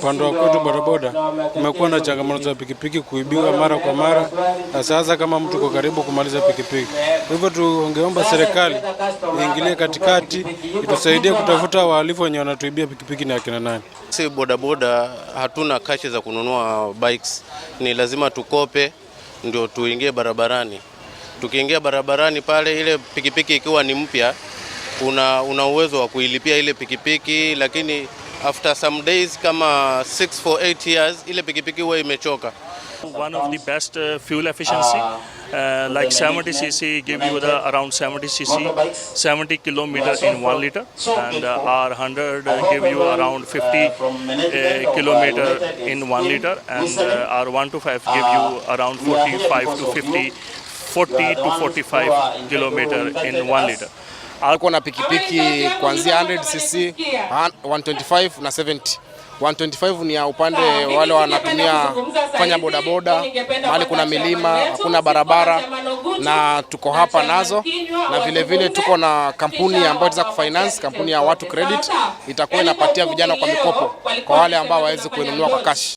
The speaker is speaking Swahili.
Upande wa kwetu bodaboda kumekuwa na changamoto za pikipiki kuibiwa mara kwa mara, na sasa kama mtu uko karibu kumaliza pikipiki. Kwa hivyo tungeomba serikali iingilie katikati, itusaidie kutafuta wahalifu wenye wanatuibia pikipiki ni akina nani. Si bodaboda hatuna cash za kununua bikes, ni lazima tukope ndio tuingie barabarani. Tukiingia barabarani pale, ile pikipiki ikiwa ni mpya, una uwezo wa kuilipia ile pikipiki, lakini after some days kama 6 for 8 years ile pikipiki huwa imechoka. One of the best fuel efficiency, like 70 cc give you the around 70 cc, 70 kilometer in 1 liter, and R100 give you around 50 kilometer in 1 liter, and R125 give you around 45 to 50, 40 to 45 kilometer in 1 liter. Tuko na pikipiki kuanzia 100 cc, 125 na 70. 125 ni ya upande wale wanatumia kufanya bodaboda mahali kuna milima, hakuna barabara, na tuko hapa nazo, na vile vile tuko na kampuni ambayo itaweza kufinance, kampuni ya Watu Credit itakuwa inapatia vijana kwa mikopo kwa wale ambao hawawezi kuinunua kwa cash.